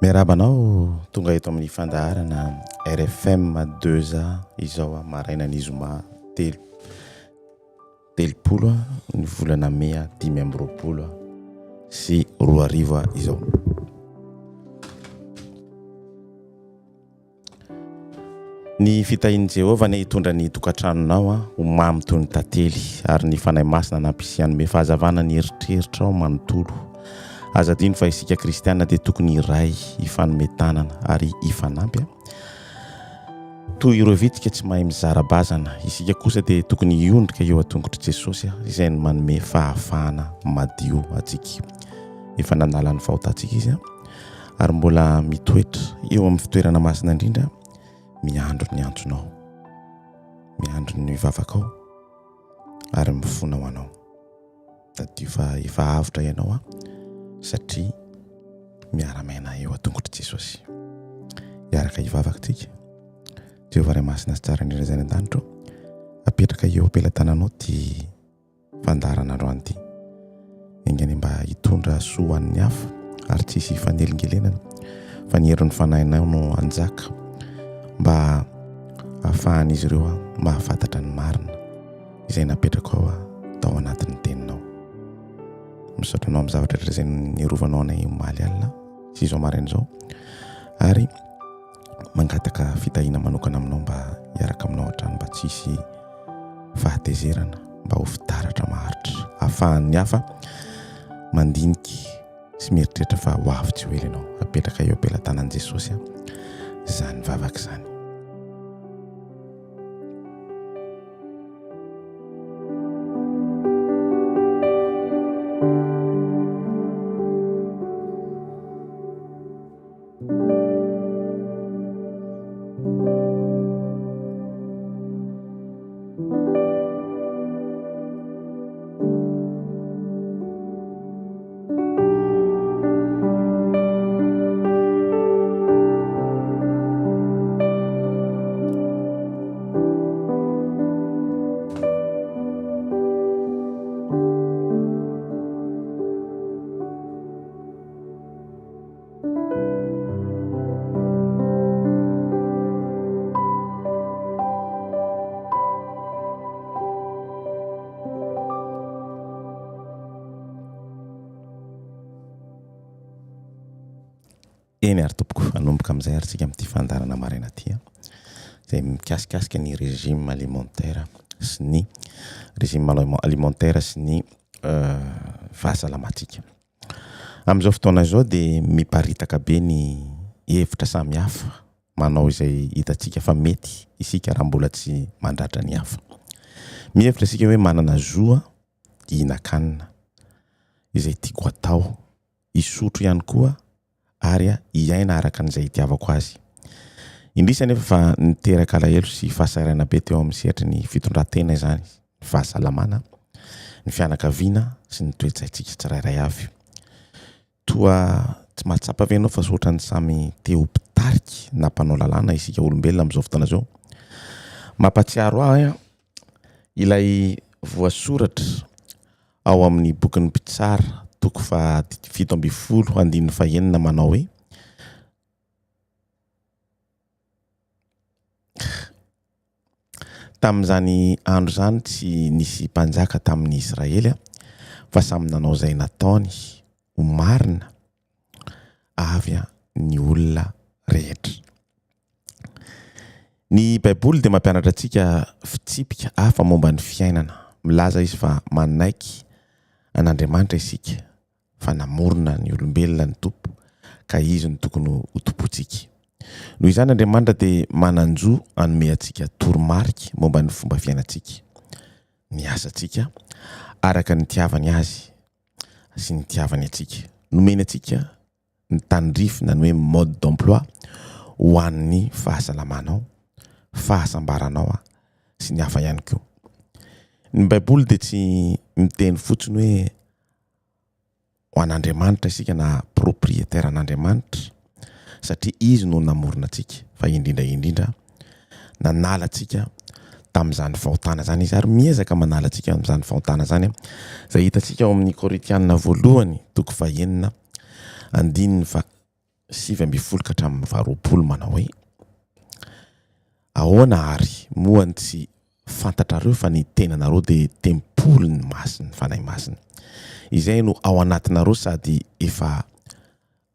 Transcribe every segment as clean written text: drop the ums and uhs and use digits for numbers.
Miarahaba anao tonga eto amin'ny fandaharana RFM 2A izao marainan'ny zoma telo 30 ny volana mey 2025 izao. Ny fitahian'i Jehovah anie hitondra ny tokantranonao ho mamy toy ny tantely, ary ny Fanahy Masina hanampy sy hanome fahazavana ny eritreritrao manontolo. Aza adino fa isika kristiana dia tokony hiray, hifanome tanana ary hifanampy. Toy ireo vitsika tsy mahay mizara bazana, isika kosa dia tokony hiondrika eo an-tongotr'i Jesosy izay manome fahafahana madio antsika. Efa nanala ny fahotantsika Izy. ary mbola mitoetra eo amin'ny fitoerana masina indrindra miandro ny antsonao, miandro ny vavakao ary mifona ho anao. Tadidio fa efa avotra ianao a, satria miara-miaina eo an-tongotr'i Jesosy. Hiaraka hivavaka tsika. Jehovah Ray Masina sy Tsara indrindra izay any an-danitra, apetraka eo am-pelatananao ty fandaharana androany ity. Enga anie mba hitondra soa ho an'ny hafa ary tsy hisy fanelingelenana fa ny herin'ny fanahinao no hanjaka mba hahafahan'izy ireo mahafantatra ny marina izay napetrakao tao anatin'ny teninao. Misaotra anao amin'ny zavatra rehetra izay nirovanao anay omaly alina sy izao maraina izao ary mangataka fitahiana manokana aminao mba hiaraka aminao hatrany mba tsy hisy fahatezerana mba ho fitaratra maharitra ahafahan'ny hafa mandiniky sy mieritreritra fa ho avy tsy ho ela ianao. Apetraka eo am-pelatanan'i Jesosy izany vavaka izany. Eny ary tompoko, hanomboka amin'izay ary tsika amin'ity fandaharana maraina ity an, izay mikasikasika ny régime alimentaire sy ny régime alimentaire sy ny fahasalamantsika. Amin'izao fotoana izao dia miparitaka be ny hevitra samihafa manao izay hitantsika fa mety isika raha mbola tsy mandratra ny hafa. Mihevitra isika hoe manana zo hihinan-kanina, izay tiako atao, hisotro ihany koa ary hiaina araka an'izay itiavako azy. Indrisy anefa fa niteraka alahelo sy fahasahiranana be teo amin'ny sehatry ny fitondran-tena izany, ny fahasalamana, ny fianakaviana sy ny toe-tsaintsika tsirairay avy. Toa tsy mahatsapa ve ianao fa ohatran'ny samy te ho mpitarika na mpanao lalàna isika olombelona amin'izao fotoana izao? Mampahatsiaro ahy ilay voasoratra ao amin'ny bokin'ny Mpitsara toko faha 17 andininy fahenina manao hoe, Tamin'izany andro izany tsy nisy mpanjaka tamin'ny Israely fa samy nanao izay nataony ho marina avy ny olona rehetra. Ny Baiboly dia mampianatra antsika fitsipika hafa momba ny fiainana. Milaza izy fa manaiky an'Andriamanitra isika, fa namorona ny olombelona ny Tompo, ka Izy no tokony ho tompontsika. Noho izany, Andriamanitra dia manan-jo hanome antsika toromarika momba ny fomba fiainantsika, ny asantsika, araka ny nitiavany azy sy ny nitiavany antsika. Nomeny antsika ny tandrify na ny hoe mode d'emploi ho an'ny fahasalamanao, fahasambaranao sy ny hafa ihany koa. Ny Baiboly dia tsy miteny fotsiny hoe ho an'Andriamanitra isika na propriétaire an'Andriamanitra satria Izy no namorona antsika fa indrindra indrindra nanala antsika tamin'izany fahotana izany Izy ary miezaka manala antsika amin'izany fahotana izany izay hitantsika ao amin'ny Korintiana voalohany toko fahenina andininy fa. 19 ka hatramin'ny faharoapolo manao hoe, Ahoana àry moa ny tsy fantatrareo fa ny tenanareo dia tempolin'ny Masin'ny Fanahy Masina, izay no ao anatinareo sady efa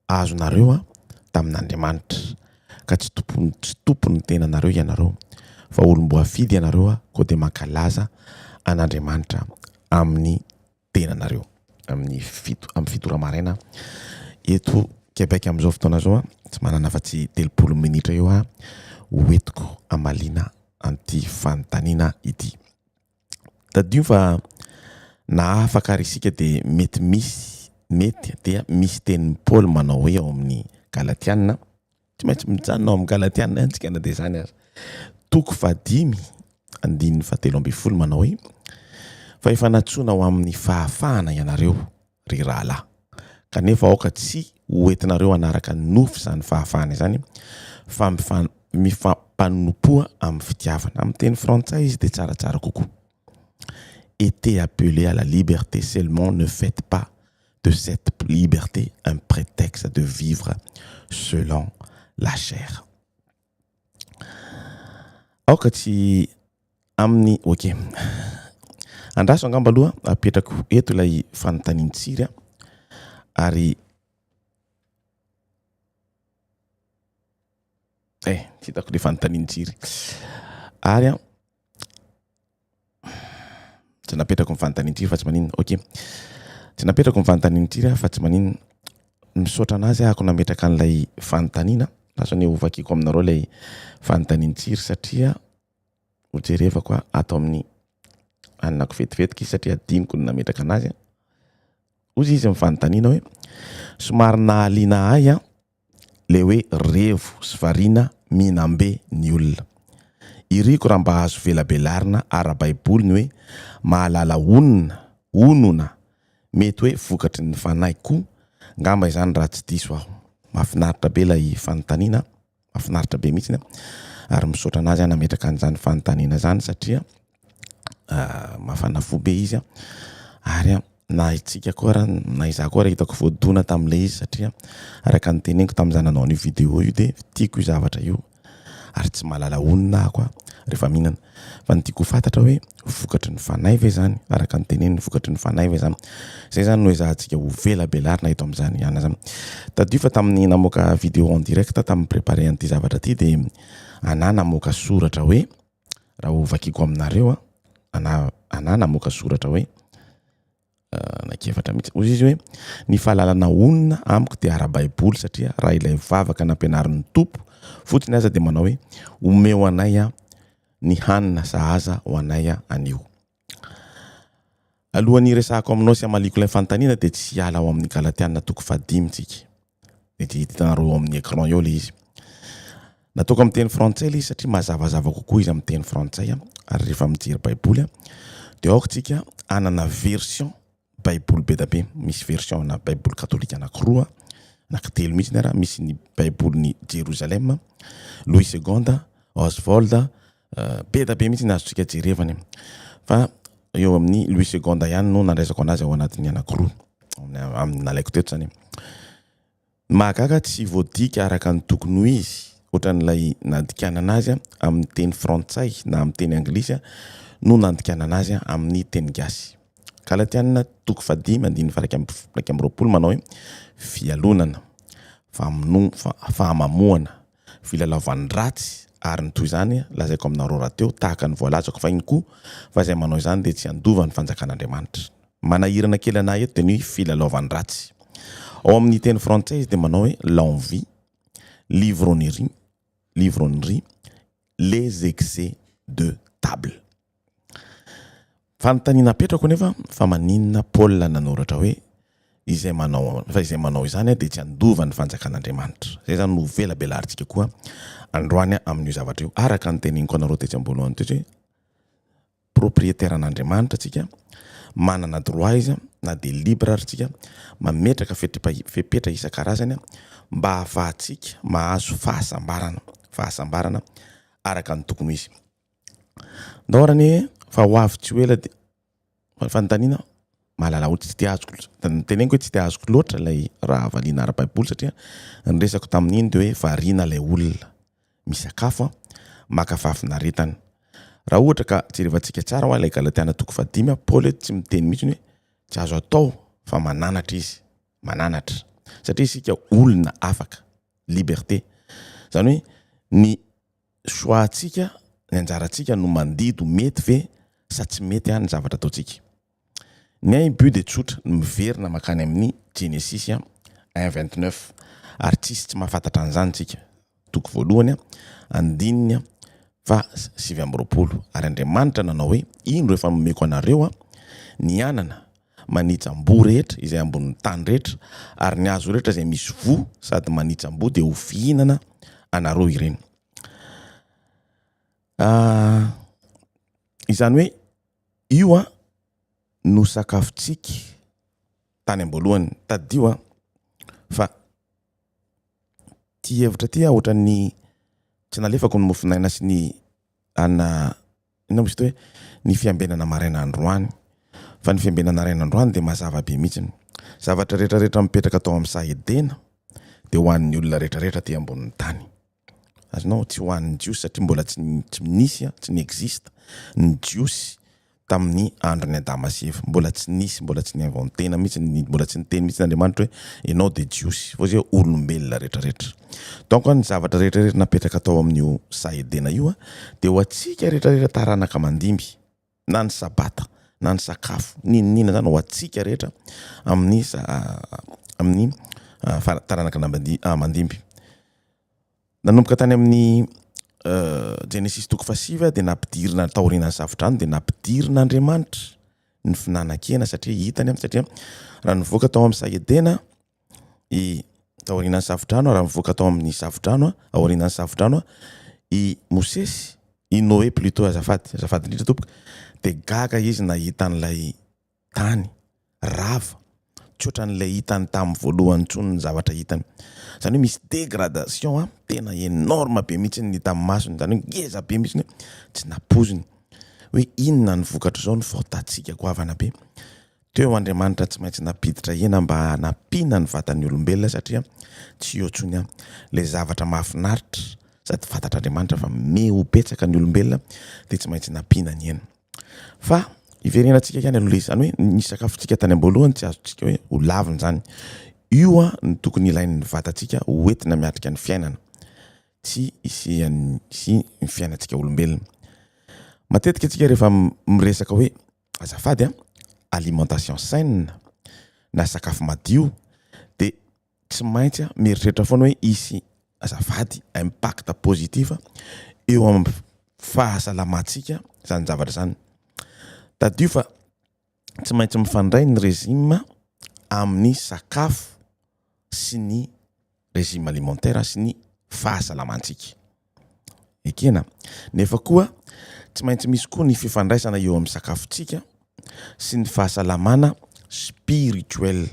azonareo tamin'Andriamanitra, ka tsy tompon tsy tompon'ny tenanareo ianareo, fa olom-boafidy ianareo, koa dia mankalaza an'Andriamanitra amin'ny tenanareo. Amin'ny fito amin'ny fito ora maraina eto Québec amin'izao fotoana izao, tsy manana afa-tsy 30 minitra eo aho hoentiko hamaliana an'ity fanontaniana ity. Tadidio fa na afaka ary isika dia mety misy mety dia misy tenin'i Paoly manao hoe ao amin'ny Galatiana, tsy maintsy mijanona ao amin'ny Galatiana ihany tsika na dia izany aza. Toko fahadimy andininy fahatelo ambin'ny folo manao hoe fa efa nantsoina ho amin'ny fahafahana ianareo ry rahalahy, kanefa aoka tsy ho entinareo hanaraka ny nofo izany fahafahana izany, fa mifampanompoa amin'ny fitiavana. Amin'ny teny frantsay izy dia tsaratsara kokoa. Été appelé à la liberté seulement ne faites pas de cette liberté un prétexte de vivre selon la chair. Aoka tsy amin'ny ok. Andraso angamba aloha apetrako eto ilay fanontanian-tsiry ary eh tsy hitako ilay fanontanian-tsiry ary an tsy napetrako ny fanontanian-tsiry fa tsy maninona ok tsy napetrako ny fanontanian-tsiry fa tsy maninona misaotra anazy ahako nametraka an'ilay fanontaniana lasa anie hovakiko aminareo ilay fanontanian-tsiry satria hojerevako ato amin'ny anako vetivetiky izy satria adinoko ny nametraka anazy. Hoy izy ny fanontaniana hoe somary nahaliana ahy an le hoe revo sy variana mihinam-be ny olona. Iriko raha mba azo velabelarina ara-baiboly ny hoe mahalala onona, onona, mety hoe vokatry ny fanahy koa ngamba izany raha tsy diso aho. Mahafinaritra be ilay fanontaniana. Mahafinaritra be mihitsy ary misaotra anazy aho nametraka an'izany fanontaniana izany satria mafana fo be izy ary na isika koa ary na izaho koa ary hitako voadona tamin'ilay izy satria araka ny teneniko tamin'izaho nanao an'io vidéo io dia tiako io zavatra io ary tsy mahalala honina aho koa rehefa mihinana fa ny tiako ho fantatra hoe vokatry ny fanahy ve izany araka ny teneniny vokatry ny fanahy ve izany izay izany no ezahantsika ho velabelarina eto amin'izany ihany izany tadidio fa tamin'ny namoaka vidéo en direct tamin'ny préparé an'ity zavatra ity dia anà namoaka soratra hoe raha ho vakiko aminareo a anà anà namoaka soratra hoe Anankiefatra mihitsy. Hoy izy hoe, ny fahalalana onona amiko dia ara-baiboly satria raha ilay vavaka nampianarin'ny Tompo fotsiny aza dia manao hoe, omeo anay ny hanina sahaza ho anay anio. Alohan'ny hiresahako aminao sy hamaliako ilay fanontaniana dia tsy hiala ao amin'ny Galatiana toko fahadimy tsika. Mety hitanareo ao amin'ny écran eo ilay izy. Nataoko amin'ny teny frantsay ilay izy satria mazavazava kokoa izy amin'ny teny frantsay ary rehefa mijery baiboly dia aoka tsika hanana version baiboly be da be. Misy version na baiboly katolika anankiroa, anankitelo mihitsy ara, misy ny baibolin'i Jerosalem, Louis Segond, Oswald, be da be mihitsy ny azontsika jerevana fa eo amin'ny Louis Segond ihany no nandraisako anazy ao anatin'ny anankiroa amin'ny nalaiko teto zany. Ny mahagaga tsy voadika araka ny tokony ho izy ohatran'ilay nandikanana azy amin'ny teny frantsay na amin'ny teny anglisy no nandikanana azy amin'ny teny gasy. Galatiana toko fahadimy andininy faha-21 manao hoe fialonana, fahamamoana, filalaovan-dratsy ary ny toy izany lazaiko aminareo rahateo tahaka ny voalazako fahiny koa fa izay manao izany dia tsy handova ny fanjakan'Andriamanitra. Manahirana kely anah eto dia ny hoe filalaovan-dratsy. Ao amin'ny teny frantsay izy dia manao hoe l'envie, l'ivrognerie, l'ivrognerie, les excès de table. Fanontaniana apetrako anefa fa maninona Paul nanoratra hoe izay manao fa izay manao izany dia tsy handova ny fanjakan'Andriamanitra. Izay izany no velabelarintsika koa androany amin'io zavatra io. Araka ny teneniko anareo tetsy am-boalohany tetsy hoe propriétaire an'Andriamanitra tsika, manana droit izy na dia libre ary tsika mametraka fepetra isan-karazany mba hahafahantsika mahazo fahasambarana, fahasambarana araka ny tokony ho izy. Ndao ary anie fa ho avy tsy ho ela dia fanontaniana. mahalala olona, tsy dia azoko, teneniko hoe tsy dia azoko loatra ilay raha valiana ara-baiboly satria ny resako tamin'iny dia hoe variana ilay olona misakafo maka fahafinaretana. Raha ohatra ka jerevantsika tsara hoa ilay Galatiana toko fahadimy, Paoly eto tsy miteny mihitsy hoe tsy azo atao fa mananatra izy, mananatra satria isika olona afaka, liberté, izany hoe ny choix antsika, ny anjarantsika no mandidy ho mety ve sa tsy mety ny zavatra ataontsika. Ny ahy but dia tsotra, ny miverina mankany amin'ny Genesisy 1 29 ary tsisy tsy mahafantatra an'izany tsika, toko voalohany andininy faha 29, ary Andriamanitra nanao hoe, indro efa nomeko anareo ny anana manitsam-boa rehetra izay ambonin'ny tany rehetra, ary ny hazo rehetra izay misy voa sady manitsam-boa dia ho fihinana anareo ireny. Ah, izany hoe io a no sakafontsika tany am-boalohany. Tadidio a fa ty hevitra ty a ohatran'ny tsy nalefako ny mofonaina sy ny ana Inona moa izy ity hoe ny fiambenana maraina androany? Fa ny fiambenana maraina androany dia mazava be mihitsy. Zavatra rehetra rehetra mipetraka tao amin'ny saha Edena dia ho an'ny olona rehetra rehetra aty ambonin'ny tany. Azonao? Tsy ho an'ny Jiosy satria mbola tsy tsy nisy, tsy ni-existe ny Jiosy tamin'ny andron'i Adama sy Eva. Mbola tsy nisy, mbola tsy ni-inventer-na mihitsy, mbola tsy niteny mihitsy Andriamanitra hoe ianao dia Jiosy. Fa izy hoe olombelona rehetra rehetra. Donc ny zavatra rehetra rehetra napetraka tao amin'io saha Edena io dia ho antsika rehetra rehetra taranaka mandimby, na ny sabata, na ny sakafo, n'inon'inona zany ho antsika rehetra amin'ny amin'ny taranaka mandimby. Nanomboka tany amin'ny Genesisy toko fahasivy dia nampidirina taorian'ny safodrano dia nampidirin'Andriamanitra ny fihinanan-kena satria hitany satria raha nivoaka tao amin'ny saha Edena i taorian'ny safodrano raha nivoaka tao amin'ny safodrano aorian'ny safodrano i Mosesy, i Noé plutôt azafady, azafady indrindra tompoko, dia gaga izy nahita an'ilay tany rava, tsy ohatran'ilay hitany tamin'ny voalohany intsony ny zavatra hitany. Izany hoe misy dégradation an, tena énorme be mihitsy ny hita amin'ny masony, izany hoe ngeza be mihitsy hoe tsy nampoiziny hoe inona ny vokatr'izao ny fahotantsika goavana be. Teo Andriamanitra tsy maintsy nampiditra hena mba hanampiana ny vatan'ny olombelona satria tsy eo intsony ilay zavatra mahafinaritra sady fantatr'Andriamanitra fa me ho betsaka ny olombelona dia tsy maintsy nampiana ny hena. Fa hiverenantsika ihany aloha ilay izy, izany hoe ny sakafontsika tany am-boalohany tsy azontsika hoe ho lavina izany. Io no tokony ilain'ny vatantsika ho entina miatrika ny fiainana tsy hisian'ny sy ny fiainantsika olombelona. Matetika isika rehefa miresaka hoe azafady an, alimentation saine na sakafo madio dia tsy maintsy mieritreritra foana hoe hisy azafady impact positif eo amin'ny fahasalamantsika izany zavatra izany. Tadidio fa tsy maintsy mifandray ny régime amin'ny sakafo sy ny régime alimentaire sy ny fahasalamantsika. Ekena. Nefa koa tsy maintsy misy koa ny fifandraisana eo amin'ny sakafontsika sy ny fahasalamana spirituel.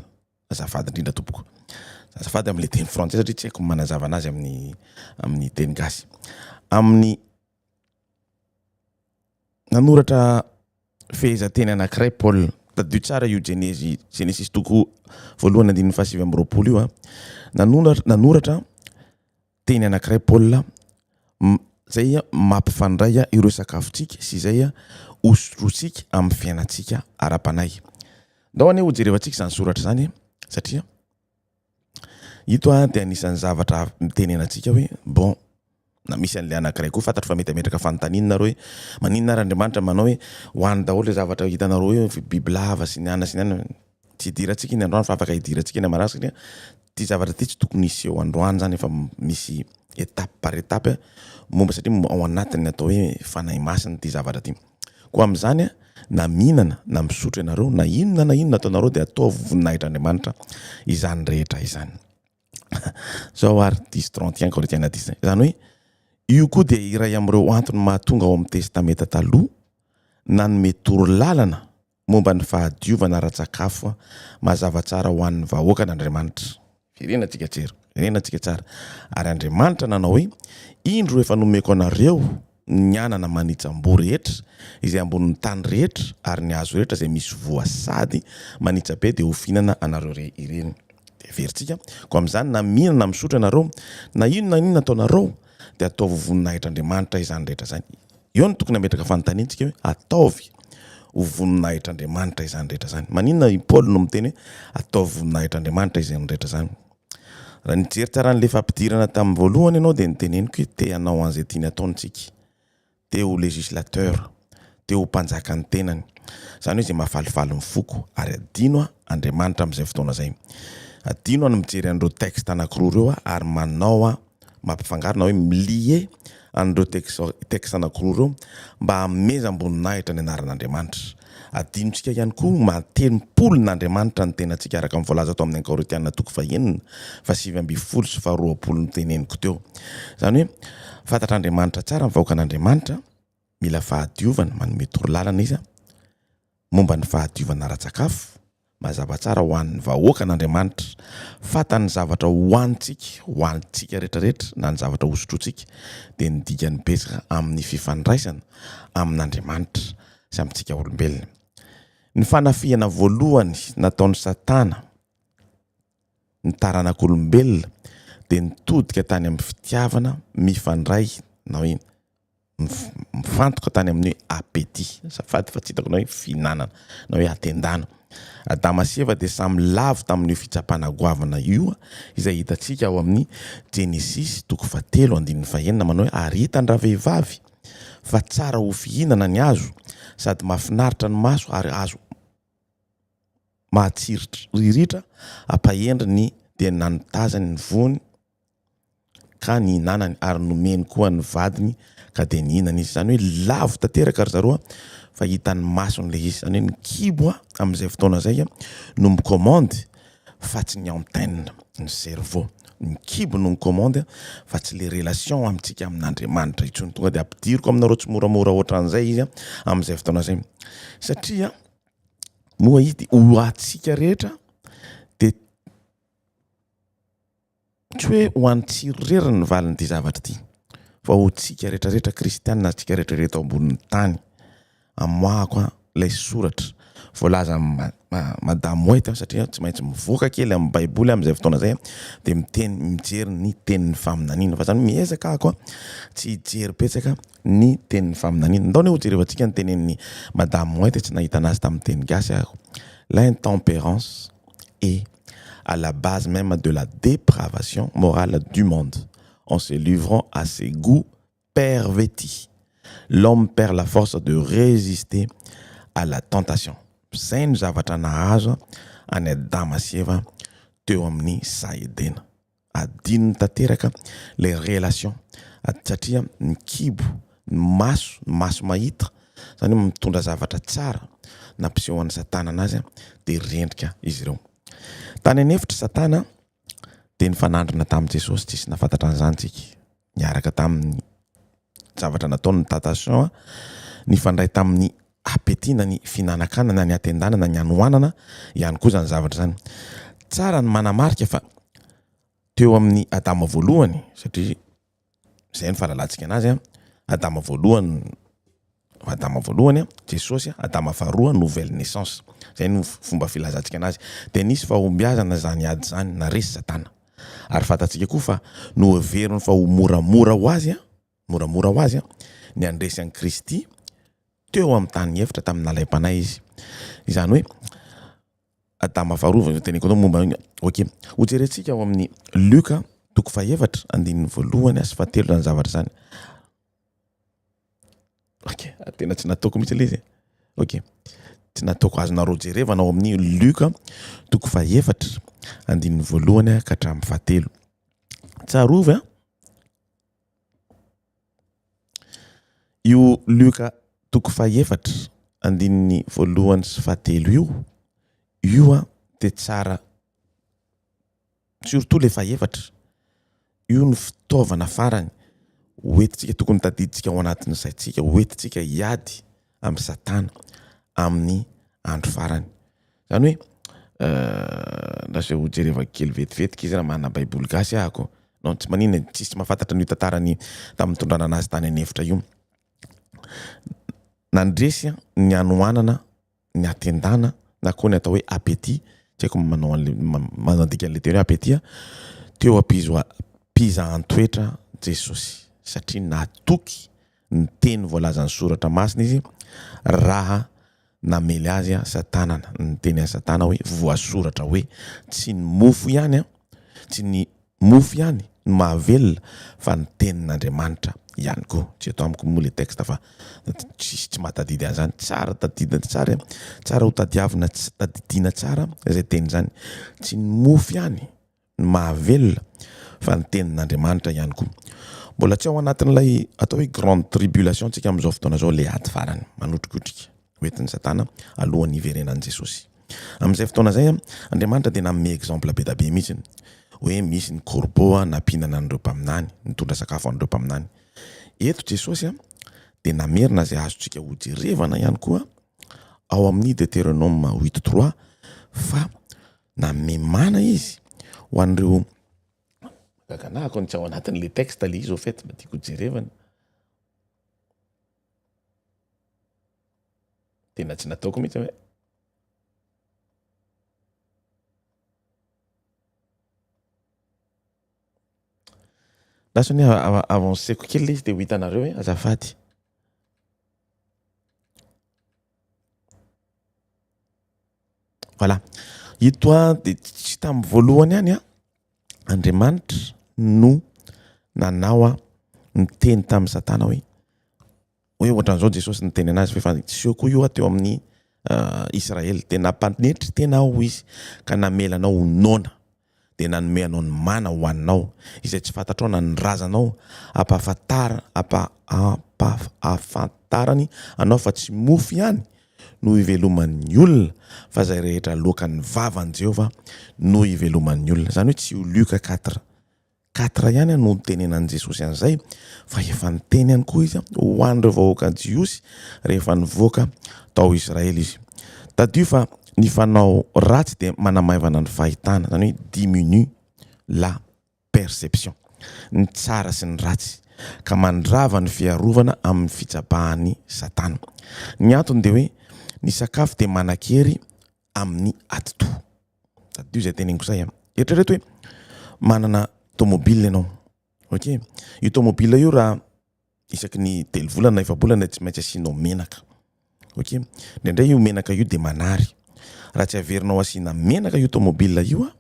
Azafady indrindra tompoko. Azafady amin'ilay teny frantsay satria tsy haiko ny manazava anazy amin'ny amin'ny teny gasy. Amin'ny nanoratra fehezanteny anankiray Paul. Tadidio tsara io Jenezy Genesisy toko voalohany andininy fahasivy amby roapolo io a. Nanoratra nanoratra teny anankiray Paul zay mampifandray ireo sakafontsika sy izay hosotrointsika amin'ny fiainantsika ara-panahy. Ndao anie hojerevantsika izany soratra izany satria ito dia anisan'ny zavatra mitenenantsika hoe bon na misy an'ilay anankiray koa fantatro fa mety hametraka fanontaniana nareo hoe maninona ary Andriamanitra manao hoe hoany daholo ilay zavatra hitanareo hoe bibilava sy ny anona sy ny anona. Tsy hidirantsika iny androany fa afaka hidirantsika iny amarasa satria ity zavatra ity tsy tokony hiseho androany zany efa misy étape par étape momba satria ao anatin'ny atao hoe fanahy masina ity zavatra ity. Koa amin'izany na mihinana na misotro ianareo na inona na inona ataonareo dia ataovy voninahitr'Andriamanitra izany rehetra izany. Zao ary dix trente et un Korintiana dix, izany hoe io koa dia iray amin'ireo antony mahatonga ao amin'ny Testamenta Taloha nanome torolalana momba ny fahadiovana ara-tsakafo mazava tsara ho an'ny vahoakan'Andriamanitra. Verenantsika tsera, verenantsika tsara. Ary Andriamanitra nanao hoe, Indro efa nomeko anareo. ny anana manitsam-boa rehetra izay ambonin'ny tany rehetra ary ny hazo rehetra izay misy voa sady manitsa be dia ho fihinana anareo re ireny. Dia heverintsika, koa amin'izany na mihinana na misotro ianareo, na inona na inona ataonareo, dia ataovy ho voninahitr'Andriamanitra izany rehetra izany. Eo no tokony hametraka fanontaniana tsika hoe ataovy ho voninahitr'Andriamanitra izany rehetra izany. Maninona i Paoly no miteny hoe ataovy voninahitr'Andriamanitra izany rehetra izany? Raha nijery tsara an'ilay fampidirana tamin'ny voalohany ianao dia niteneniko hoe te hanao an'izay tiany ataony tsika. Te ho législateur, te ho mpanjaka ny tenany. Izany hoe izay mahafalifaly ny foko ary adino aho Andriamanitra amin'izay fotoana izay. Adino aho ny mijery an'ireo texte anankiroa ireo aho ary manao aho mampifangaro na hoe mi-lier an'ireo texte anankiroa ireo mba hanomezam-boninahitra ny anaran'Andriamanitra. Adinontsika ihany koa ny maha tempolin'Andriamanitra ny tenantsika araka ny voalaza tao amin'ny Ankaoritiana toko fahenina, faha-19 sy faha-20 noteneniko teo. Izany hoe fantatr'Andriamanitra tsara ny vahoakan'Andriamanitra, mila fahadiovana, manome torolalana izy momba ny fahadiovana ara-tsakafo, mazava tsara ho an'ny vahoakan'Andriamanitra. Fantany ny zavatra hohanintsika, hohanintsika rehetrarehetra, na ny zavatra hosotrointsika, dia ny dikany betsaka amin'ny fifandraisana amin'Andriamanitra sy amintsika olombelona. Ny fanafihana voalohany nataon'i Satana ny taranak'olombelona dia nitodika tany amin'ny fitiavana mifandray na hoe mifantoka tany amin'ny hoe appétit, azafady fa tsy hitako na hoe fihinanana na hoe hatendana. Adama sy Eva dia samy lavo tamin'io fitsapana goavana io izay hitantsika ao amin'ny Genesisy toko fahatelo andininy fahenina manao hoe ary hitan-dravehivavy fa tsara ho fihinana ny hazo sady mahafinaritra ny maso ary hazo mahatsiriritra ampahendry ny dia nanotazany ny voany ka nihinanany ary nomeny koa ny vadiny ka dia nihinana izy. Izany hoe lavo tanteraka ry zareo fa hitan'ny masony ilay izy. Izany hoe ny kibo amin'izay fotoana izay no mi-commande fa tsy ny antenne, ny cerveau. Ny kibo no mi-commande fa tsy ilay relation amintsika amin'Andriamanitra intsony. Tonga dia ampidiriko aminareo tsimoramora ohatran'izay izy amin'izay fotoana izay. Satria moa izy dia ho antsika rehetra dia Tsy hoe ho an'i Tsiro irery ny valin'ity zavatra ity, fa ho antsika rehetrarehetra kristiana, antsika rehetrarehetra eto ambonin'ny tany. Amoahako ilay soratra voalazan'i Madame White satria tsy maintsy mivoaka kely amin'ny Baiboly amin'izay fotoana izay dia miteny, mijery ny tenin'ny faminaniana. Fa izany hoe miezaka aho tsy hijery betsaka ny tenin'ny faminaniana. Ndao anie hojerevantsika ny tenin'i Madame White, tsy nahita anazy tamin'ny teny gasy aho. L'intemperance est à la base même de la dépravation morale du monde en se livrant à ses goûts pervertis. L'homme perd la force de résister à la tentation. Izay no zavatra nahazo an'i Adama sy Eva teo amin'ny saha Edena. Adinony tanteraka ilay relation satria ny kibo, ny maso, ny maso mahita, izany hoe mitondra zavatra tsara nampiseho an'i Satana anazy dia rendrika izy ireo. Tany an'efitra Satana dia nifanandrina tamin'i Jesosy, tsisy nahafantatra an'izany tsika, niaraka tamin'ny zavatra nataony ny tentation, nifandray tamin'ny appétit na ny fihinanakana na ny hatendana na ny hanoanana ihany koa izany zavatra izany. Tsara ny manamarika fa teo amin'ny Adama voalohany, satria izay no fahalalantsika anazy, Adama voalohany, Adama voalohany, Jesosy, Adama faharoa, nouvelle naissance. Izay no fomba filazantsika anazy. Dia nisy fahombiazana izany ady izany, naresy Satana. Ary fantatsika koa fa noheveriny fa ho moramora ho azy, moramora ho azy ny handresy an'i Kristy teo amin'ny tany efitra tamin'ny nalaim-panahy izy. Izany hoe Adama faharoa, teneniko anao momba an'io. Ok, hojerentsika ao amin'ny Lioka toko fahefatra andininy voalohany sy fahatelo izany zavatra izany. Ok, tena tsy nataoko mihitsy ilay izy. Ok, tsy nataoko azonareo jerevana ao amin'ny Lioka toko fahefatra andininy voalohany ka hatramin'ny fahatelo. Tsarovy an, io Lioka toko fahefatra andininy voalohany sy fahatelo io, io an dia tsara surtout le fahefatra, io no fitaovana farany hoentintsika tokony tadidintsika ao anatin'ny saintsika, hoentintsika hiady amin'i Satana amin'ny andro farany. Izany hoe lasa ho jerevako kely vetivetika izy raha manana baiboly gasy ahako. Non, tsy maninona, tsisy mahafantatra an'io tantarany tamin'ny nitondrana anazy tany an'efitra io. Nandresy ny hanoanana, ny hatendana na koa ny atao hoe appétit, tsy haiko manao an'le manadika an'le teny hoe appétit, teo am-pizahan-toetra Jesosy satria natoky ny teny voalazan'ny soratra masina izy raha namely azy Satana, niteny an'i Satana hoe voasoratra hoe tsy ny mofo ihany, tsy ny mofo ihany no mahavelona fa ny tenin'Andriamanitra ihany koa. Tsy eto amiko moa le texte fa tsisy tsy mahatadidy an'izany. Tsara tadidina tsara, tsara ho tadiavina, tadidiana tsara izay teny izany. Tsy ny mofo ihany no mahavelona fa ny tenin'Andriamanitra ihany koa. Mbola tsy ao anatin'ilay atao hoe grande tribulation tsika amin'izao fotoana izao, ilay ady farany manotrikotrika hoentin'i Satana alohan'ny hiverenan'i Jesosy. Amin'izay fotoana izay, Andriamanitra dia nanome exemple be da be mihitsy hoe misy ny corbeau nampihinana an'ireo mpaminany, nitondra sakafo an'ireo mpaminany. Eto Jesosy dia namerina izay azontsika hojerevana ihany koa ao amin'ny Deuteronome huit trois fa Nanome mana izy ho an'ireo Gaga anah kony tsy ao anatin'le texte le izy au fait mba tiako hojerevana. Tena tsy nataoko mihitsy hoe. Lasa anie avanceko kely le izy de ho hitanareo hoe azafady. Voilà. Ito an dia tsy tamin'ny voalohany ihany an, Andriamanitra no nanao an, niteny tamin'i Satana hoe, hoe ohatran'izao Jesosy niteny anazy fa efa niseho koa io teo amin'ny Israely, dia nampanetry tena aho hoy izy ka namela anao ho noana. dia nanome anao ny mana hohaninao, izay tsy fantatrao na ny razanao, ampahafantar ampa ampahafantarany anao fa tsy mofo ihany no iveloman'ny olona, fa izay rehetra aloakan'ny vavan'i Jehovah no iveloman'ny olona. Izany hoe tsy io Lioka 4. 4 ihany no nitenenan'i Jesosy an'izay, fa efa niteny ihany koa izy ho an'ireo vahoaka Jiosy rehefa nivoaka tao Israely izy. Tadidio fa ny fanao ratsy dia manamaivana ny fahitana, izany hoe diminue la perception, ny tsara sy ny ratsy, ka mandrava ny fiarovana amin'ny fitsabahan'i Satana. Ny antony dia hoe ny sakafo dia manan-kery amin'ny atidoha. Tadidio izay teneniko izay an. Eritrereto hoe manana tomobile ianao. Ok. Io tomobile io raha isaky ny telo volana na efa-bolana tsy maintsy asianao menaka. Ok. Indraindray io menaka io dia manary. Raha tsy averinao asiana menaka io tomobile io an,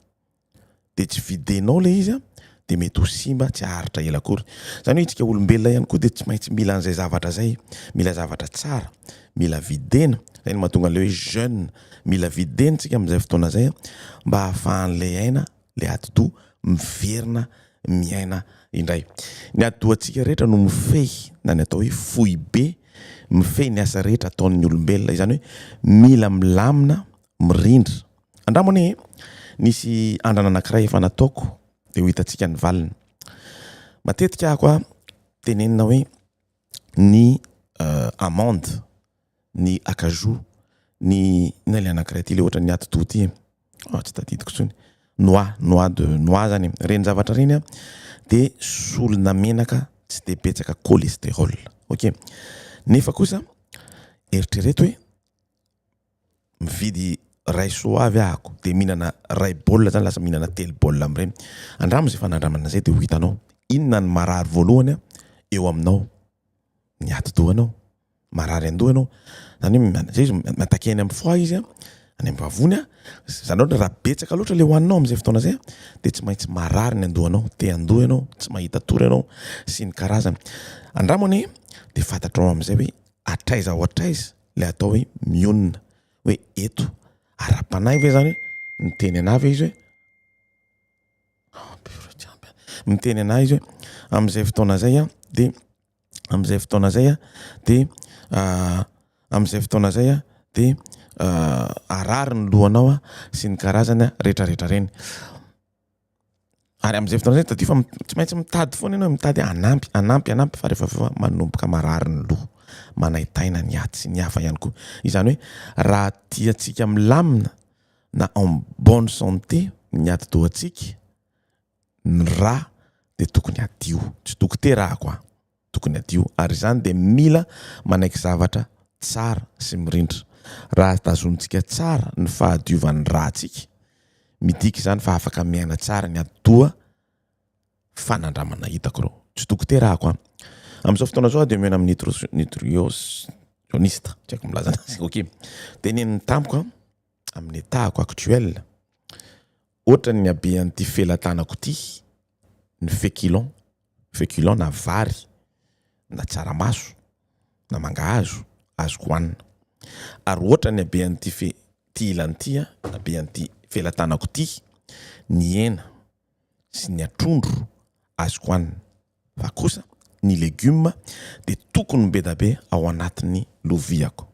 dia tsy videnao ilay izy an, dia mety ho simba tsy haharitra ela akory. Izany hoe isika olombelona ihany koa dia tsy maintsy mila an'izay zavatra izay, mila zavatra tsara, mila videna, izay no mahatonga an'ilay hoe jeûne, mila videna isika amin'izay fotoana izay mba hahafahan'ilay aina, ilay atidoha miverina miaina indray. Ny atidohantsika rehetra no mifehy na ny atao hoe foibe mifehy ny asa rehetra ataon'ny olombelona, izany hoe mila milamina, mirindra. Andramo anie e! Nisy andrana anankiray efa nataoko dia ho hitantsika ny valiny. Matetika aho koa tenenina hoe ny amande, ny acajou, ny inona ilay anankiray ity ilay ohatran'ny atidoha ity e? Oh, tsy tadidiko intsony. Noix, noix de noix zany e. Ireny zavatra ireny an dia solona menaka tsy dia betsaka cholestérol. Ok. Nefa kosa eritrereto hoe mividy ray soavy ahako de mihinana ray bol zany lasa mihinana telo bol amreny, andramo zay fanandramana zay de ho hitanao inona ny marary voalohany eo aminao, ny atidohanao, marary andoha ianao, zany hoe zay izy mi-attaquer any amin'ny foie izy any amin'ny vavony zany hoe raha betsaka loatra le hohaninao am'zay fotoana zay de tsy maintsy marary ny andohanao, te handoha ianao, tsy mahita tory ianao sy ny karazany, andramo anie de fantatrao am'zay hoe hatraiza ho hatraiza le atao hoe mionona hoe eto ara-panahy ve zany miteny anah ve izy hoe miteny anah izy hoe am'izay fotoana zay a de am'izay fotoana zay a de am'izay fotoana zay a de harary ny lohanao a sy ny karazany a retraretra reny. Ary amin'izay fotoana izay tadidio fa tsy maintsy mitady foana ianao, mitady hanampy, hanampy, hanampy fa rehefa avy eo manomboka marary ny loha, manaintaina ny aty sy ny hafa ihany koa. Izany hoe raha tiantsika milamina na en bonne santé ny atidohantsika, ny rà dia tokony hadio. Tsy dokotera aho an! Tokony hadio ary izany dia mila manaiky zavatra tsara sy mirindra. Raha tazonintsika tsara ny fahadiovan'ny ràntsika, midika izany fa afaka miaina tsara ny atidoha fanandramana hitako ireo. Tsy dokotera ahako an. Amin'izao fotoana izao aho dia mihaona amin'ny nutritioniste, tsy haiko milaza anazy, ok. Teneniny tamiko an, amin'ny état-ko actuel, ohatran'ny habean'ity felatanako ity ny féculent, féculent na vary na tsaramaso na mangahazo azoko hohanina. Ary ohatran'ny habean'ity fe, ity ilany ity an, habean'ity felatanako ity ny hena sy ny atrondro azoko hohanina. Fa kosa ny legioma dia tokony bedabe ao anatin'ny loviako.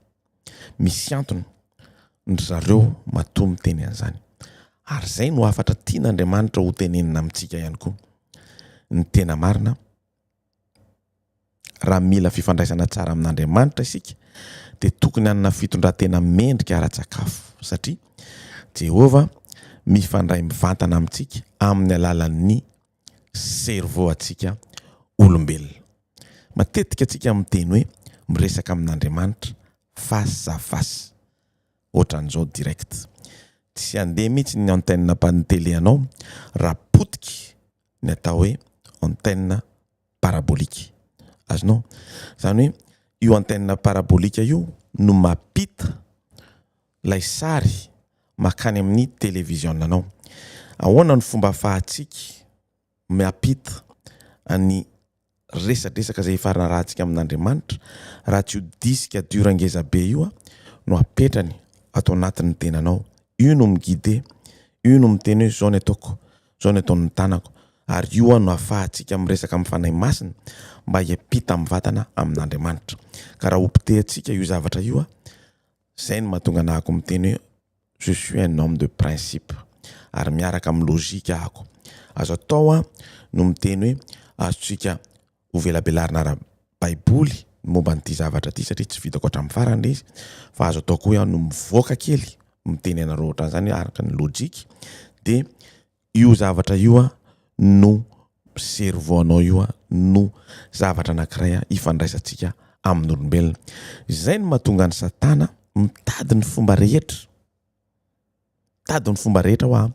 Misy antony ry zareo matoa miteny an'izany. Ary izay no hafatra tian'Andriamanitra ho tenenina amintsika ihany koa. Ny tena marina, raha mila fifandraisana tsara amin'Andriamanitra isika, dia tokony hanana fitondran-tena mendrika ara-tsakafo, satria Jehovah mifandray mivantana amintsika amin'ny alalan'ny cerveau antsika olombelona. Matetika antsika miteny hoe miresaka amin'Andriamanitra face à face. Ohatran'izao direct. Tsy handeha mihitsy ny antenne ny télé anao raha potiky ny atao hoe antenne parabolique. Azonao? Izany hoe io antenne parabolique io no mampita ilay sary makany amin'ny television anao. Ahoana no fomba afahantsika miampita ny resadresaka izay efa narahantsika amin'Andriamanitra raha tsy io disque dur ngeza be io no apetrany ato anatin'ny tenanao. Io no mi-guider, io no miteny hoe izao ny ataoko, izao ny ataon'ny tanako ary io no afahantsika miresaka amin'ny Fanahy Masina mba hiampita mivantana amin'Andriamanitra. Ka raha hopotehantsika io zavatra io, Zay no mahatonga anahako miteny hoe je suis un homme de principe ary miaraka amin'ny logique ahako. Azo atao an no miteny hoe azontsika ho velabelarina ara-baiboly ny momba an'ity zavatra ity satria tsy vitako hatramin'ny farany ilay izy fa azo atao koa hoe aho no mivoaka kely miteny anareo ohatran'izany hoe araka ny logique dia Io zavatra io no cerveau anao io no zavatra anankiray ifandraisantsika amin'olombelona. Izay no mahatonga an'i Satana mitady ny fomba rehetra, mitady ny fomba rehetra hoa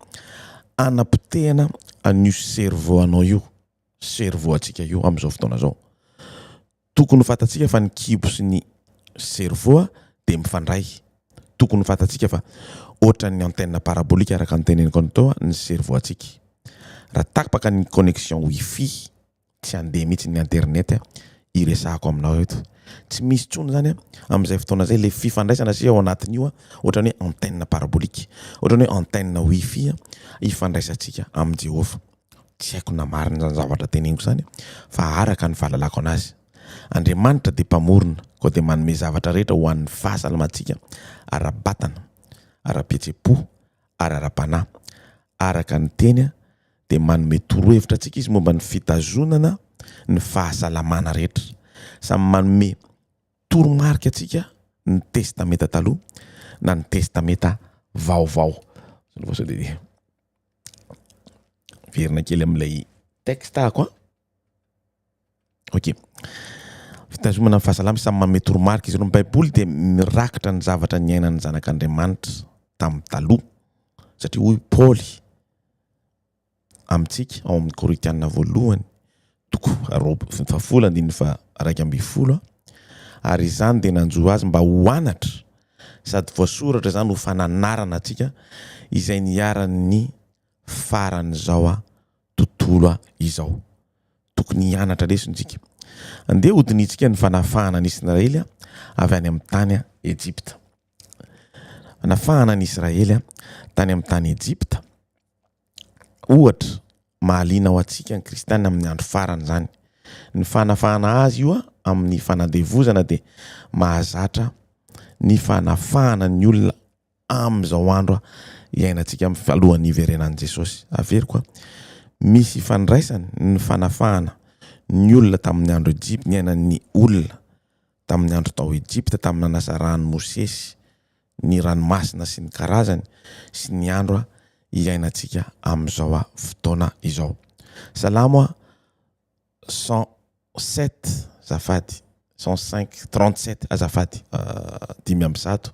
hanapotehana an'io cerveau anao io, cerveau antsika io amin'izao fotoana izao. Tokony ho fantatsika fa ny kibo sy ny cerveau dia mifandray. Tokony ho fantatsika fa ohatran'ny antenne parabolique araka ny teneniko anao teo ny cerveau antsika. Raha tapaka ny connexion wifi, tsy handeha mihitsy ny internet hiresahako aminao eto. Tsy misy intsony izany amin'izay fotoana izay ilay fifandraisana satria ao anatin'io ohatran'ny hoe antenne parabolique, ohatran'ny hoe antenne wifi ifandraisantsika amin'i Jehovah. Tsy haiko na marina izany zavatra teneniko izany fa araka ny fahalalako anazy. Andriamanitra dia Mpamorona, koa dia manome zavatra rehetra ho an'ny fahasalamantsika ara-batana, ara-pihetseham-po ary ara-panahy. Araka ny Teny dia manome torohevitra antsika Izy momba ny fitazonana ny fahasalamana rehetra. Samy manome toromarika antsika ny Testamenta Taloha na ny Testamenta Vaovao. Verina kely amin'ilay texte ako an. Ok. Fitazomana ny fahasalama samy manome toromarika izy ireo. Ny Baiboly dia mirakitra ny zavatra niainan'ny zanak'Andriamanitra tamin'ny taloha. Satria hoy Paoly amintsika ao amin'ny Korintiana voalohany toko fahafolo andininy faha 11 ary izany dia nanjo azy mba ho anatra sady voasoratra izany ho fananarana antsika izay niharan'ny faran'izao tontolo izao. Tokony hianatra lesona isika. Andeha hodinihintsika ny fanafahana an'i Israely avy any amin'ny tany Egypta. Fanafahana an'i Israely tany amin'ny tany Egypta. Ohatra mahaliana ho antsika ny kristiana amin'ny andro farany izany. Ny fanafahana azy io amin'ny fanandevozana dia mahazatra ny fanafahana ny olona amin'izao andro iainantsika alohan'ny hiverenan'i Jesosy. Averiko, misy ifandraisany ny fanafahana ny olona tamin'ny andro Egypta, niainan'ny olona tamin'ny andro tao Egypta tamin'ny nanasarahan'i Mosesy ny ranomasina sy ny karazany sy ny andro iainantsika amin'izao fotoana izao. Salamo 107. azafady, 105, 37, azafady, 105,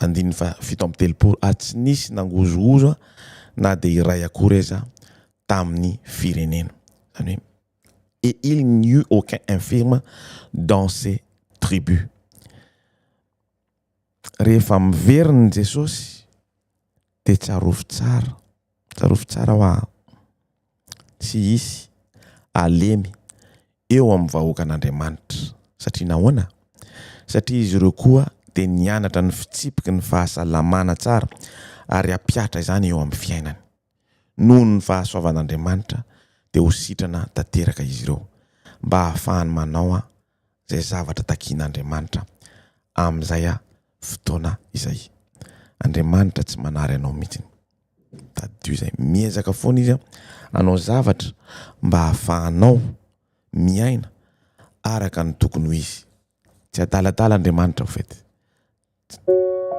andininy faha 37, ary tsy nisy nangozohozo na dia iray akory aza tamin'ny firenena. Izany hoe, et il n'y eut aucun infirme dans ces tribus. Rehefa miverina Jesosy dia tsarovy tsara, tsarovy tsara hoa, tsy hisy halemy eo amin'ny vahoakan'Andriamanitra. Satria nahoana? Satria izy ireo koa dia nianatra ny fitsipiky ny fahasalamana tsara ary hampihatra izany eo amin'ny fiainany. Noho ny fahasoavan'Andriamanitra dia ho sitrana tanteraka izy ireo mba hahafahany manao izay zavatra takian'Andriamanitra amin'izay fotoana izay. Andriamanitra tsy manary anao mihitsy. Tadidio izay. Miezaka foana izy hanao zavatra mba hahafahanao miaina araka ny tokony ho izy. Tsy adaladala Andriamanitra au fait.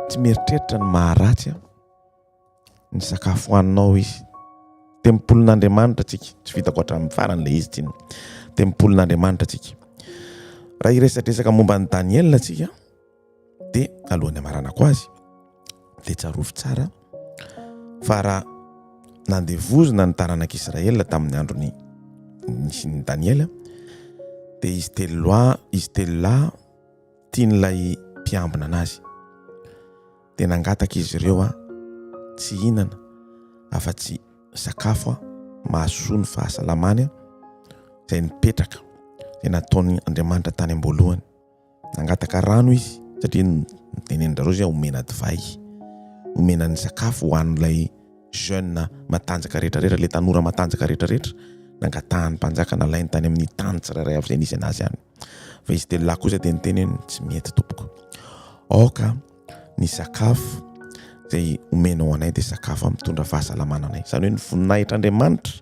Tsy mieritreritra ny maharatsy ny sakafo hohaninao izy. Tempolin'Andriamanitra tsika. Tsy vitako hatramin'ny farany ilay izy tsinona. Tempolin'Andriamanitra tsika. Raha hiresadresaka momba an'i Daniela tsika dia alohan'ny hamaranako azy dia tsarovy tsara fa raha nandevozina ny taranak'Israel tamin'ny androny nisian'i Daniela dia izy telo lahy izy telo lahy tian'ilay mpiambina anazy. Dia nangataka izy ireo a tsy hihinana afa-tsy sakafo a mahasoa ny fahasalamany a izay nipetraka izay nataony Andriamanitra tany am-boalohany. Nangataka rano izy satria nitenenin-dRareo izy omena divay, omena ny sakafo ho an'ilay jeune matanjaka rehetrarehetra, ilay tanora matanjaka rehetrarehetra. Nangatahan'ny mpanjaka nalainy tany amin'ny tany tsirairay avy izay nisy anazy any. Fa izy telo lahy kosa dia niteny hoe tsy mety tompoko. Aoka ny sakafo izay omenao anay dia sakafo mitondra fahasalamana anay. Izany hoe ny voninahitr'Andriamanitra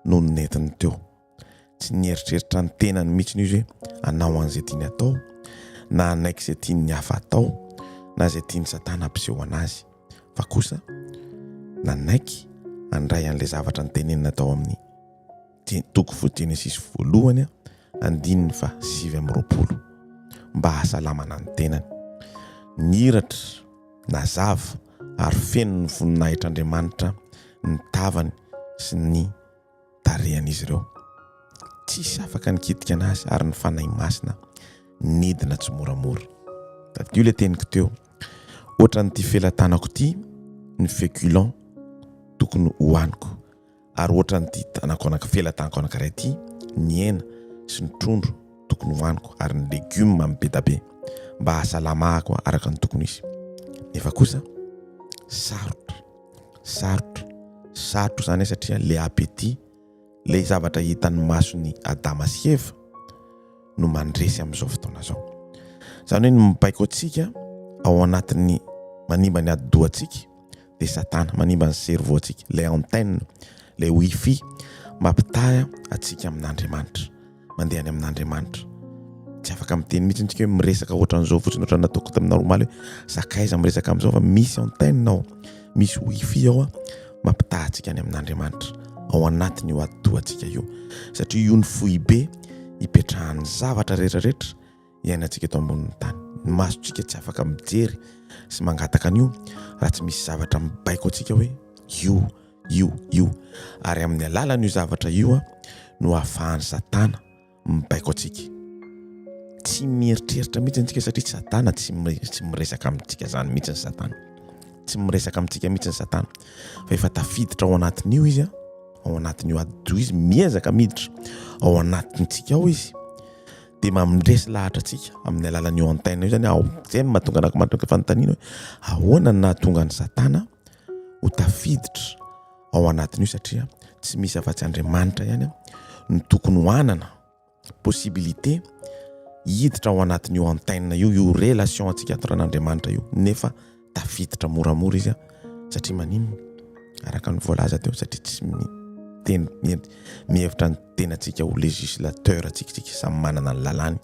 no nentiny teo. Tsy nieritreritra ny tenany mihitsy izy hoe hanao an'izay tiany atao na hanaiky izay tian'ny hafa atao na izay tian'i Satana hampiseho anazy. Fa kosa nanaiky handray an'ilay zavatra notenenina tao amin'ny toko Genesisy voalohany andininy faha 29 mba hahasalamana ny tenany. Nihiratra, nazava ary feno ny voninahitr'Andriamanitra ny tavany sy ny tarehan'izy ireo. Tsisy afaka nikitika anazy ary ny Fanahy Masina nidina tsimoramora. Tadidio ilay teniko teo. Ohatran'ity felatanako ity ny féculent tokony hohaniko ary ohatran'ity tanako anaky felatanako anankiray ity ny hena sy ny trondro tokony hohaniko ary ny legioma amin'ny be da be mba hahasalamahako araka ny tokony izy. Nefa kosa sarotra, sarotra, sarotra izany satria le appétit, le zavatra hitan'ny mason'i Adama sy Eva no mandresy amin'izao fotoana izao. Izany hoe ny mibaiko antsika ao anatin'ny manimba ny atidohantsika dia Satana, manimba ny cerveau antsika, ilay antenne, ilay wifi mampitaha antsika amin'Andriamanitra, mandeha any amin'Andriamanitra. Tsy afaka miteny mihitsy tsika hoe miresaka ohatran'izao fotsiny ohatran'ny nataoko taminareo omaly hoe sakaiza miresaka amin'izao fa misy antenne ao, misy wifi ao mampitaha antsika any amin'Andriamanitra ao anatin'io atidohantsika io satria io ny foibe ipetrahan'ny zavatra rehetrarehetra iainantsika eto ambonin'ny tany. Ny masontsika tsy afaka mijery sy mangataka an'io raha tsy misy zavatra mibaiko antsika hoe io, io, io. Ary amin'ny alalan'io zavatra io no ahafahan'i Satana mibaiko antsika. Tsy mieritreritra mihitsy antsika satria Satana tsy tsy miresaka amintsika zany mihitsy ny Satana. Tsy miresaka amintsika mihitsy ny Satana. Fa efa tafiditra ao anatin'io izy, ao anatin'io atidoha izy, miezaka miditra ao anatintsika ao izy. Dia mamindresy lahatra antsika amin'ny alalan'io antenne io zany aho. Zay no mahatonga anako mahatonga fanontaniana hoe ahoana no nahatonga an'i Satana ho tafiditra ao anatin'io satria tsy misy afa-tsy Andriamanitra ihany no tokony ho anana possibilité hiditra ao anatin'io antenne io, io relation antsika entre an'Andriamanitra io, nefa tafiditra moramora izy satria maninona? Araka ny voalaza teo, satria tsy miteny mihevitra ny tenantsika ho législateur antsika, tsika samy manana ny lalàny,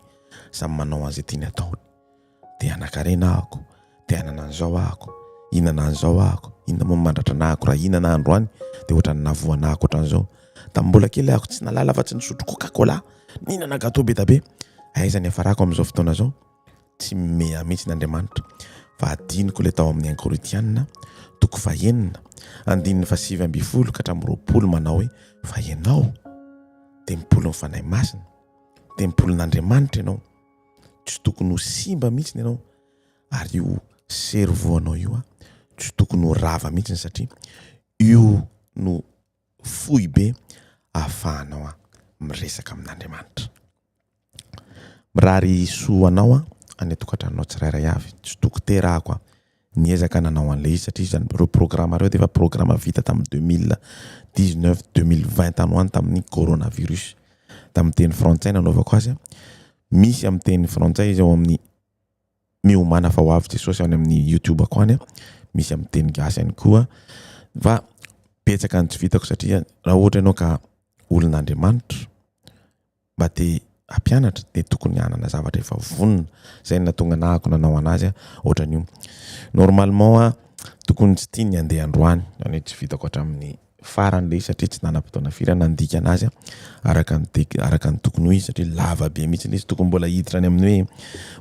samy manao an'izay tiany ataony. Te hanan-karena ahako, te hanana an'izao ahako, hihinana an'izao ahako, inona moa no mandratra anahako raha hihinana aho androany dia ohatran'ny nahavoa anahako ohatran'izao. Tamin'ny mbola kely ahako tsy nahalala afa-tsy nisotro coca cola. Nihinana gâteau be da be. Aiza ny hafarako amin'izao fotoana izao? Tsy mimehy ahy mihitsy ny Andriamanitra fa adinoko ilay tao amin'ny Korintiana toko fahenina andininy faha-19 ka hatramin'ny 20 manao hoe fa ianao tempolin'ny Fanahy Masina, tempolin'Andriamanitra ianao. Tsy tokony ho simba mihitsy ianao ary io cerveau anao io tsy tokony ho rava mihitsy satria io no foibe ahafahanao miresaka amin'Andriamanitra. Mirary soa anao aho any an-tokantranonao tsirairay avy. Tsy dokotera aho ko. Niezaka nanao an'ilay izy satria izany ireo programme ireo dia efa programme vita tamin'ny 2019, 2020 tany ho any tamin'ny coronavirus. Tamin'ny teny frantsay nanaovako azy. Misy amin'ny teny frantsay izy ao amin'ny Miomàna fa ho avy Jesosy any amin'ny youtube-ko any, misy amin'ny teny gasy ihany koa fa betsaka ny tsy vitako satria raha ohatra ianao ka olon'Andriamanitra mba te hampianatra dia tokony hanana zavatra efa vonona, zay no nahatonga anahako nanao anazy ohatran'io. Normalement aho tokony tsy tia ny handeha androany, zany hoe tsy vitako hatramin'ny farany le izy satria tsy nanam-potoana firy aho nandika anazy araka ny dek- araka ny tokony ho izy satria lava be mihitsy le izy, tokony mbola hiditra any amin'ny hoe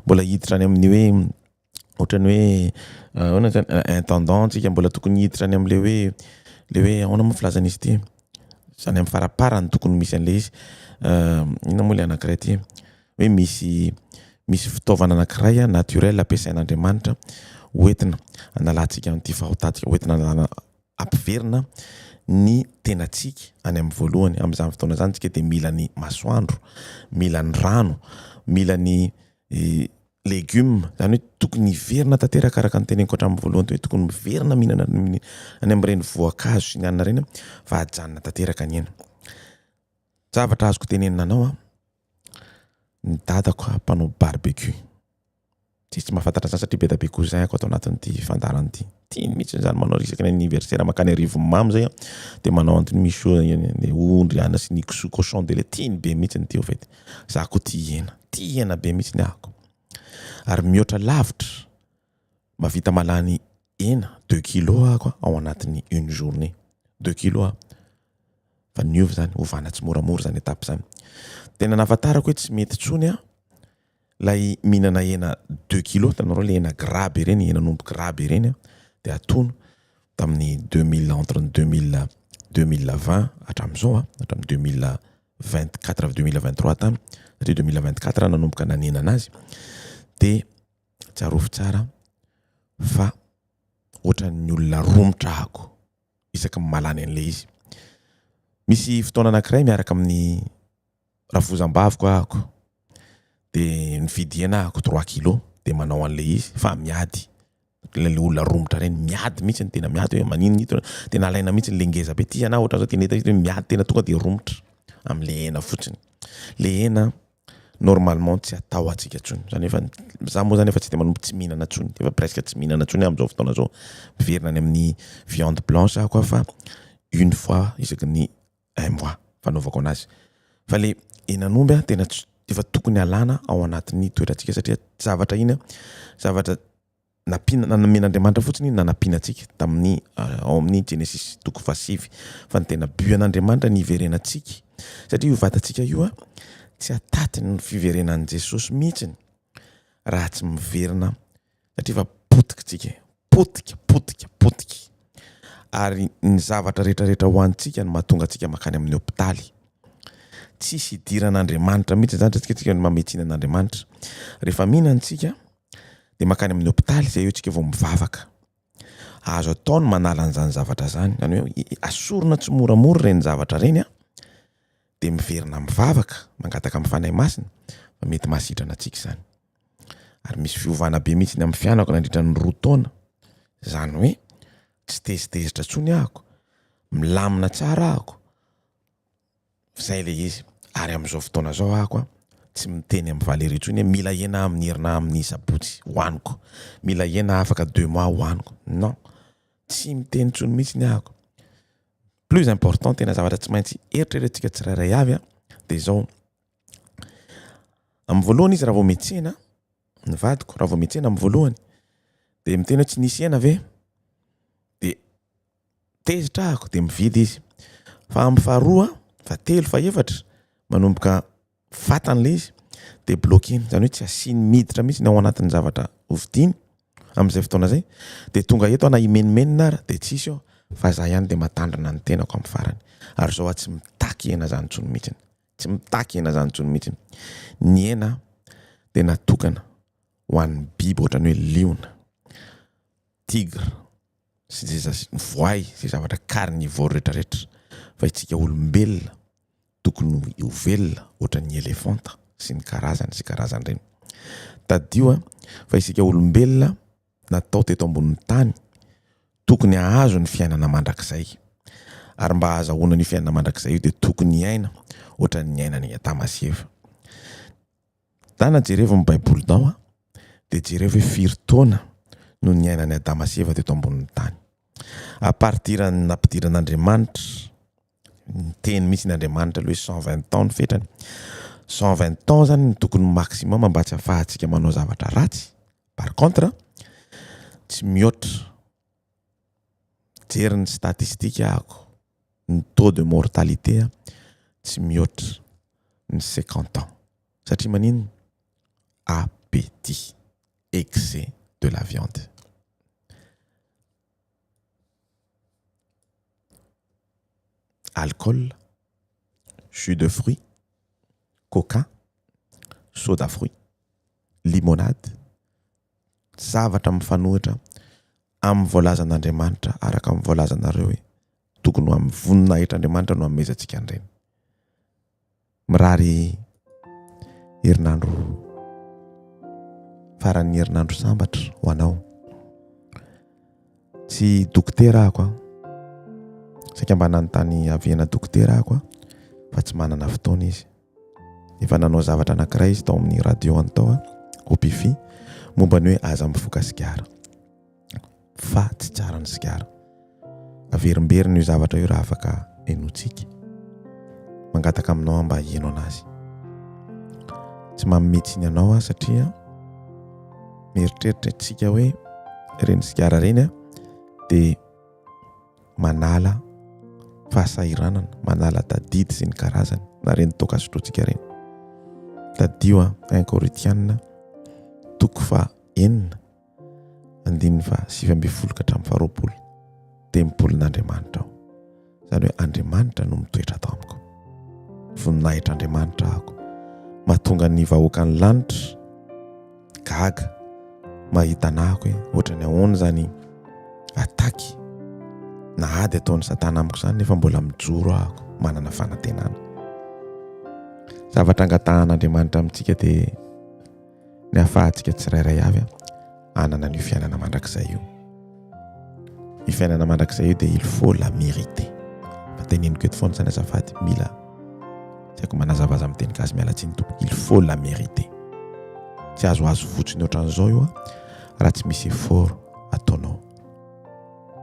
mbola hiditra any amin'ny hoe ohatran'ny hoe ahoana zany intendant tsika mbola tokony hiditra any am'le hoe le hoe ahoana moa filazana izy ity, zany am'faraparany tokony misy an'le izy, inona moa le anankiray ty hoe misy misy fitaovana anankiray naturel ampiasain'Andriamanitra hoentina analantsika an'ity fahotantsika, hoentina analana ampiverina ny tenantsika any amin'ny voalohany. Amin'izany fotoana izany tsika dia mila ny masoandro, mila ny rano, mila ny legioma, izany hoe tokony hiverina tanteraka araka ny teneniko hatramin'ny voalohany teo hoe tokony miverina mihinana any amin'ireny voankazo sy ny anona ireny fa ajanona tanteraka ny hena. Zavatra azoko tenenina anao an, ny dadako mpanao barbecue. Tsisy tsy mahafantatra an'izany satria be dia be cousin-ko ato anatin'ity fandaharana ity. Tiany mihitsy izany manao isaky ny anniversaire mankany Arivonimamo zay an, dia manao an'ity miso ny ondry ana sy ny kisoa cochon de lait, tiany be mihitsy ity au fait. Za koa tia hena, tia hena be mihitsy ahako. Ary mihoatra lavitra, mahavita mahalany hena deux kilos ahako ao anatin'ny une journée, deux kilos aho. Fa niova izany, ovana tsimoramora izany étape izany. Tena nahafantarako hoe tsy mety intsony aho Ilay mihinana hena deux kilos, hitanareo ilay hena gras be ireny, henan'omby gras be ireny an, dia atono tamin'ny 2000 entre ny 2000 2020 hatramin'izao an, hatramin'ny 2024 2023 tany, satria 2024 nanomboka nanena anazy, dia tsarovy tsara fa ohatran'ny olona romotra ahako isaky ny mahalany an'ilay izy. Misy fotoana anankiray miaraka amin'ny rafozam-baviko ahako de nividy hena ahako trois kilos de manao an'le izy fa miady le olona romotra reny miady mihitsy ny tena miady hoe maninona ito tena alaina mihitsy le ngeza be ty ianao ohatran'izao tena hita hoe miady tena tonga de romotra am'le hena fotsiny le hena normalement tsy atao antsika intsony zany efa za moa zany efa tsy de manompo tsy mihinana intsony efa presque tsy mihinana intsony amin'izao fotoana zao miverina any amin'ny viande blanche aho koa fa une fois isaky ny un mois fanaovako anazy fa le henan'omby a tena tsy efa tokony alana ao anatin'ny toetrantsika satria zavatra iny a zavatra nampiana nanomen'Andriamanitra fotsiny iny nanampiana antsika tamin'ny ao amin'ny Genesis toko fahasivy fa ny tena but an'Andriamanitra ny hiverenantsika satria io vatantsika io a tsy hataty ny fiverenan'i Jesosy mihitsiny raha tsy miverina satria efa potika tsika e, potika, potika, potika. Ary ny zavatra rehetra rehetra hohanintsika no mahatonga antsika mankany amin'ny hopitaly. Tsisy idiran'Andriamanitra mihitsy izany satria tsika no mamehy an'Andriamanitra. Rehefa mihinana tsika dia mankany amin'ny hopitaly izay eo tsika vao mivavaka. Azo atao ny manala an'izany zavatra izany, izany hoe asorina tsimoramora ireny zavatra ireny an, dia miverina mivavaka, mangataka amin'ny Fanahy Masina fa mety mahasitrana antsika izany. Ary misy fiovana be mihitsy ny amin'ny fiainako nandritra ny roa taona. Izany hoe tsy tezitezitra intsony ahako, milamina tsara ahako. Izay ilay izy. Ary amin'izao fotoana izao ahako an, tsy miteny amin'i Valérie intsony hoe mila hena amin'ny herinandro amin'ny sabotsy hohaniko, mila hena afaka deux mois hohaniko. Non, tsy miteny intsony mihitsy ny ahako. Plus important, tena zavatra tsy maintsy eritreretintsika tsirairay avy an, dia izao. Amin'ny voalohany izy raha vao miantsena, ny vadiko raha vao miantsena amin'ny voalohany dia miteny hoe tsy nisy hena ve? Dia tezitra ahako dia mividy izy. Fa amin'ny faharoa, fahatelo, fahefatra manomboka. Vatany ilay izy dia bloquer-ny, izany hoe tsy asiany miditra mihitsy ny ao anatin'ny zavatra hovidiany amin'izay fotoana izay, dia tonga eto aho na himenomenona ara dia tsisy eo fa za ihany dia mahatandrina ny tenako amin'ny farany, ary izao aho tsy mitaky hena zany intsony mihitsy, tsy mitaky hena zany intsony mihitsy, ny hena dia natokana ho an'ny biby ohatran'ny hoe liona, tigre, sy izay ny voay, izay zavatra carnivore rehetra rehetra, fa isika olombelona tokony ho velona ohatran'ny elefanta sy ny karazany sy karazany ireny. Tadidio a, fa isika olombelona natao teto ambonin'ny tany tokony hahazo ny fiainana mandrakizay. Ary mba hahazahoana an'io fiainana mandrakizay io dia tokony hiaina ohatran'ny niainan'i Adama sy Eva. Dana jerevo ny baibolinao a, dia jereo hoe firy taona no niainan'i Adama sy Eva teto ambonin'ny tany. À partir ny nampidiran'Andriamanitra, niteny mihitsy ny Andriamanitra aloha hoe 120 ans ny fetrany. 120 ans zany no tokony maximum mba tsy ahafahantsika manao zavatra ratsy. Par contre, tsy mihoatra. Jery ny statistique ahako, ny taux de mortalité tsy mihoatra ny 50 ans. Satria maninona? Appétit, excès de la viande. Alcool, jus de fruits, coca, soda fruits, limonade, zavatra mifanohitra amin'ny voalazan'Andriamanitra araka ny voalazanareo hoe tokony ho amin'ny voninahitr'Andriamanitra no hanomezantsika an'ireny. Mirary herinandro faran'ny herinandro sambatra ho anao. Tsy dokotera ako an. Saika mba nanontany aviana dokotera ako an, fa tsy manana fotoana izy. Efa nanao zavatra anankiray izy tao amin'ny radio any tao an, Opifi, momba ny hoe aza mifoka sigara. Fa tsy tsara ny sigara. Averimberina io zavatra io raha afaka henointsika. Mangataka aminao aho mba hiheno anazy. Tsy manome tsiny anao aho satria mieritreritra isika hoe ireny sigara ireny dia manala fahasahiranana, manala tadidy sy ny karazany na ireny toaka sotrointsika ireny. Tadidio an, 1 Korintiana toko faha enina andininy faha 19 ka hatramin'ny faha 20 Tempolin'Andriamanitra aho. Izany hoe Andriamanitra no mitoetra ato amiko. Voninahitr'Andriamanitra ahako. Mahatonga ny vahoakan'ny lanitra gaga mahita anahako hoe ohatran'ny ahoana izany ataky na ady ataon'i Satana amiko izany nefa mbola mijoro ahako manana fanantenana. Zavatra angatahan'Andriamanitra amintsika dia ny ahafahantsika tsirairay avy hanana an'io fiainana mandrakizay io. Io fiainana mandrakizay io dia il faut la mériter. Fa teneniko eto foana izany azafady, mila tsy haiko manazavaza amin'ny teny gasy miala tsiny tompoko, il faut la mériter. Tsy azoazo fotsiny ohatran'izao io raha tsy misy effort ataonao.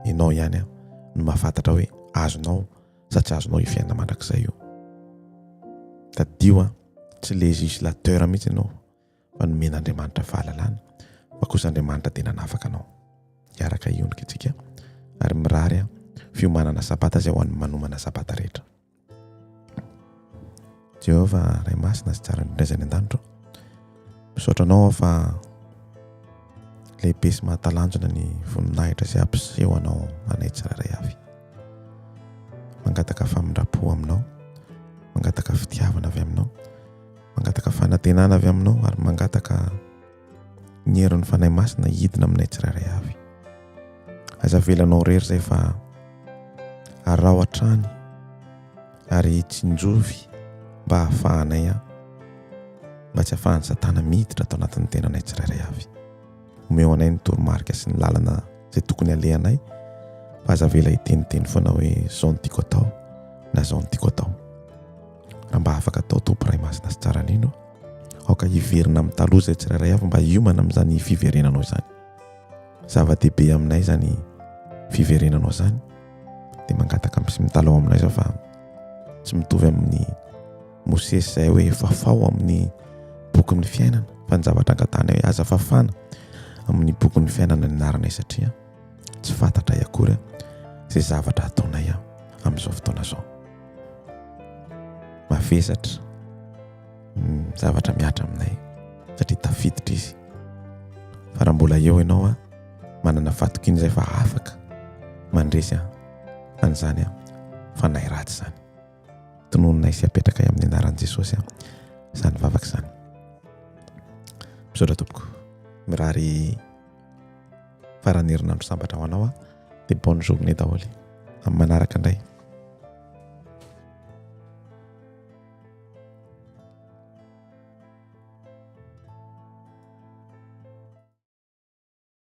Ianao ihany no mahafantatra hoe azonao sa tsy azonao io fiainana mandrakizay io. Tadidio an, tsy législateur mihitsy ianao fa nomen'Andriamanitra fahalalana fa kosa Andriamanitra dia nanafaka anao. Hiaraka hiondrika isika ary mirary an fiomanana sabata izay ho an'ny manomana sabata rehetra. Jehovah Ray Masina sy tsara indrindra izay any an-danitra. Misaotra anao aho fa lehibe sy mahatalanjona ny voninahitra izay ampiseho anao anay tsirairay avy. Mangataka famindram-po aminao, mangataka fitiavana avy aminao, mangataka fanantenana avy aminao ary mangataka ny herin'ny Fanahy Masina hidina aminay tsirairay avy. Aza avelanao irery izay fa araho hatrany ary tsinjovy mba hahafahanay mba tsy hahafahan'i Satana miditra ato anatin'ny tenanay tsirairay avy. Omeo anay ny toromarika sy ny lalana izay tokony alehanay fa aza avela hiteniteny foana hoe izao no tiako atao na izao no tiako atao. Raha mba afaka atao Tompo Ray Masina sy Tsara Indrindra, aoka hiverina amin'ny taloha izay tsirairay avy mba hiomana amin'izany fiverenanao izany. Zava-dehibe aminay izany fiverenanao izany. Dia mangataka sy mitalaho aminay izao fa tsy mitovy amin'ny Mosesy izay hoe fafao amin'ny bokin'ny fiainana fa ny zavatra angatahana hoe aza fafana amin'ny bokin'ny fiainana ny anaranay satria tsy fantatray akory izay zavatra ataonay amin'izao fotoana izao. Mavesatra. zavatra mihatra aminay satria tafiditra izy. Fa raha mbola eo ianao a, manana fahatokiana izay fa afaka mandresy an'izany fanahy ratsy izany. Tononinay sy apetrakay amin'ny anaran'i Jesosy izany vavaka izany. Misaotra tompoko. Mirary faran'ny herinandro sambatra ho anao a. Dia bonne journée daholo. Amin'ny manaraka indray.